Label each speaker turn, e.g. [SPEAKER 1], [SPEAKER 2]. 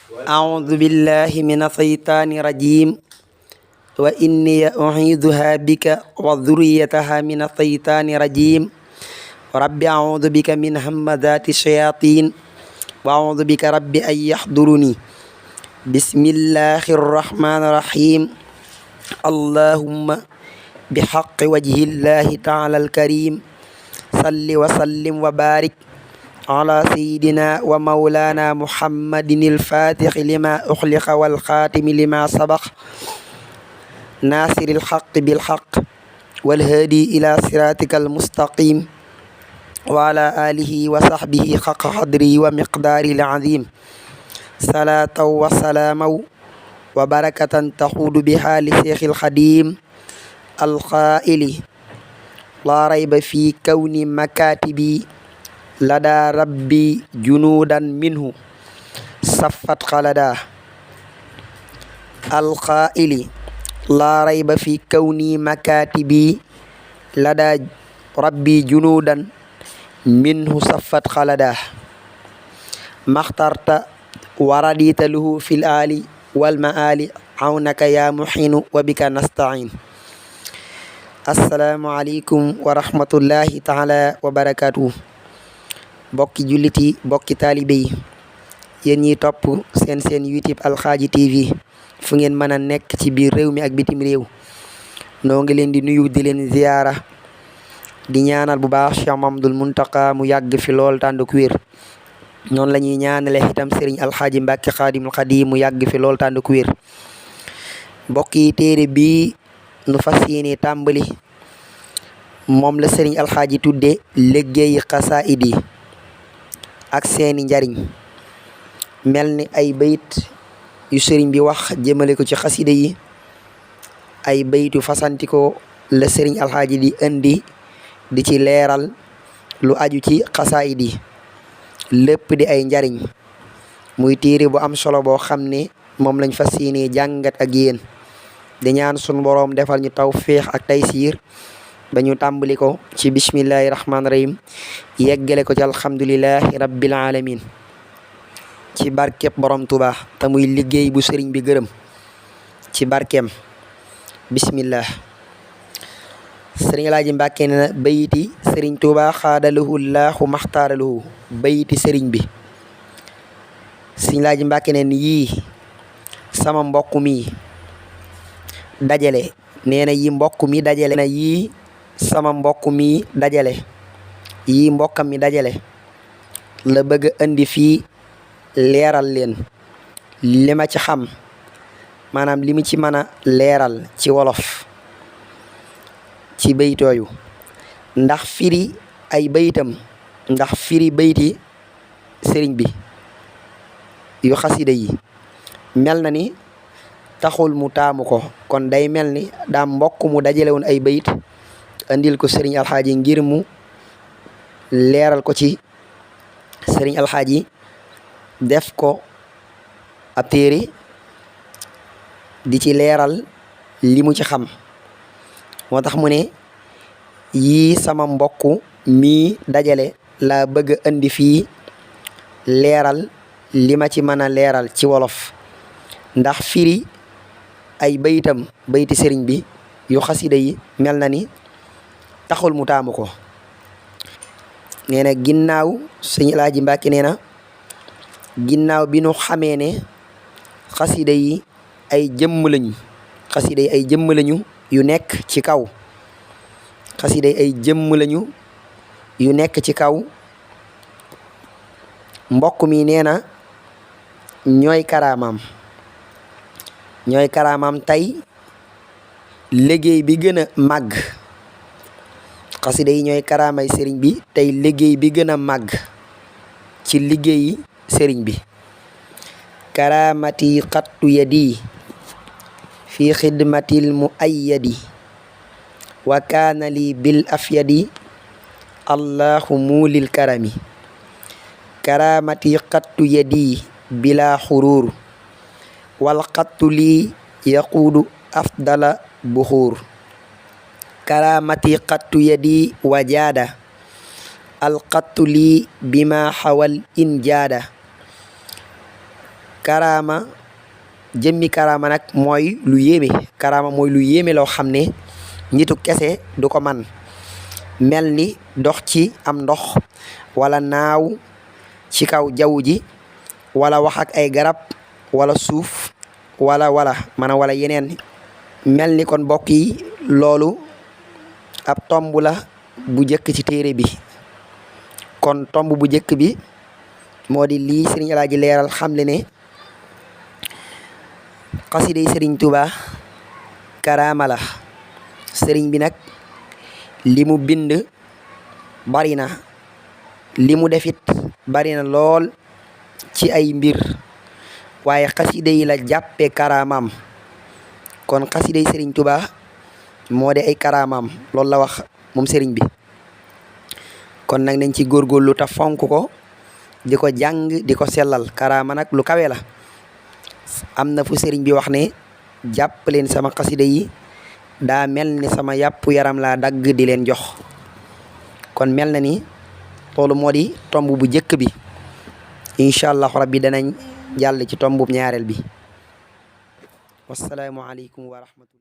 [SPEAKER 1] أعوذ بالله من الشيطان الرجيم وإني أعيذها بك وذريتها من الشيطان الرجيم رب أعوذ بك من همزات الشياطين وأعوذ بك رب أن يحضرني بسم الله الرحمن الرحيم اللهم بحق وجه الله تعالى الكريم صل وسلم وبارك على سيدنا ومولانا محمد الفاتح لما أخلق والخاتم لما سبق ناصر الحق بالحق والهادي إلى صراطك المستقيم وعلى آله وصحبه حق قدره ومقداره العظيم صلاة وسلام وبركة تحود بها لشيخ الخديم القائل لا ريب في كون مكاتبي لدى ربي جنودا منه صفت خلدا القائل لا ريب في كوني مكاتبي لدى ربي جنودا منه صفت خلدا ما اخترت ورديت له في الآل والمآل عونك يا محين وبك نستعين السلام عليكم ورحمة الله تعالى وبركاته bokki jullit yi bokki taalibe yi yéen ñiy topp seen YouTube Alxaaji TV fu ngeen mën a nekk ci biir réew mi ak bitim réew noo ngi leen di nuyu di leen ziyaara di ñaanal bu baax Cheikh Mamadul Muntaka mu yàgg fi lool tànd ku wér noonu la ñuy ñaanale itam Serigne Alxaaji Mbàkke Xaadimul Xadiim mu yàgg fi lool tànd ku wér bokki téere bi nu fas yéene tàmbali moom la Serigne Alxaaji tudde liggéeyi xasaayid yi ak seeni njariñ mel ni ay bayit yu sëriñ bi wax jëmale ko ci xasida yi ay bayitu fasantikoo la sëriñ alxaaji di indi di ci leeral lu aju ci xasaayid yi lépp di ay njariñ muy téere bu am solo boo xam ne moom lañ fas yéene jàngat ak yéen di ñaan sunu boroom defal ñu tawfiix ak taysiir ba ñu tàmbali ko ci bismillahi rahmaani rahim yeggale ko ci alhamdulillahi rabbil alamin ci barkeb borom Tuubaa te muy liggéey bu sëriñ bi gërëm ci barkeem bismillah sëriñ Alaaji Mbàkke ne na bayiti sëriñ Tuubaa xaadalahu laahu maxtaaralahu bayiti sëriñ bi sëriñ Alaaji Mbàkke ne yii sama mbokk mi dajale nee na yi mbokk mi dajale na yii sama mbokk mi dajale yii mbokkam mi dajale la bëgg a indi fii leeral leen li ma ci xam maanaam li mu ci mën a leeral ci wolof ci baytooyu ndax firi ay baytam ndax firi bayti sëriñ bi yu xasida yi mel na ni taxul mu taamu ko kon day mel ni daa mbokk mu dajale woon ay bayit andil ko sëriñ alxaaji ngir mu leeral ko ci sëriñ alxaaji def ko ab téere di ci leeral li mu ci xam moo tax mu ne yii sama mbokk mii dajale laa bëgg a indi fii leeral li ma ci mën a leeral ci wolof ndax firi ay bayitam bayti sëriñ bi yu xasida yi mel na ni taxul mu taamu ko nee na ginnaaw sëñ Alaaji Mbàkke nee na ginnaaw bi nu xamee ne xasida yi ay jëmm lañu xasida yi ay jëmm lañu yu nekk ci kaw xasida yi ay jëmm lañu yu nekk ci kaw mbokk mi nee na ñooy karaamaam tey liggéey bi gën a màgg xasida yi ñooy karaamay sëriñ bi tey liggéey bi gën a màgg ci liggéeyi sëriñ bi karaamati xattu yadi fi xidmatil muayyadi wa kaana li bil afyadi allahu muulil karami karaamati xattu yadi bila xuruur wal xattu lii yaquudu afdala buxuur karaamati xattu yadi wajaada alxattu lii bima xawal in jaada karaama jëmmi karaama nag mooy lu yéeme. Karaama mooy lu yéeme loo xam ne nitu kese du ko man, mel ni dox ci am ndox wala naaw ci kaw jaww ji wala wax ak ay garab wala suuf wala wala yeneen. mel ni kon mbokk yi loolu ab tomb la bu njëkk ci téere bi. kon tomb bu njëkk bi moo di lii sëriñ Alaaji leeral xamle ne xasiday sëriñ Tuubaa karaama la. sëriñ bi nag li mu bind bari na, li mu defit bari na lool ci ay mbir, waaye xasida yi la jàppee karaamaam. kon xasiday sëriñ Tuubaa moo di ay karaamaam, loolu la wax moom sëriñ bi. kon nag nañ ci góorgóorlu ta fonk ko, di ko jàng, di ko sellal. karaama nag lu kawe la. am na fu sëriñ bi wax ne jàpp leen sama xasida yi daa mel ni sama yàpp yaram laa dagg di leen jox. kon mel na ni loolu moo di tomb bu njëkk bi. incha allahu rabbi danañ jàll ci tombu ñaareel bi. wasalaamu aleykum wa rahmatullah.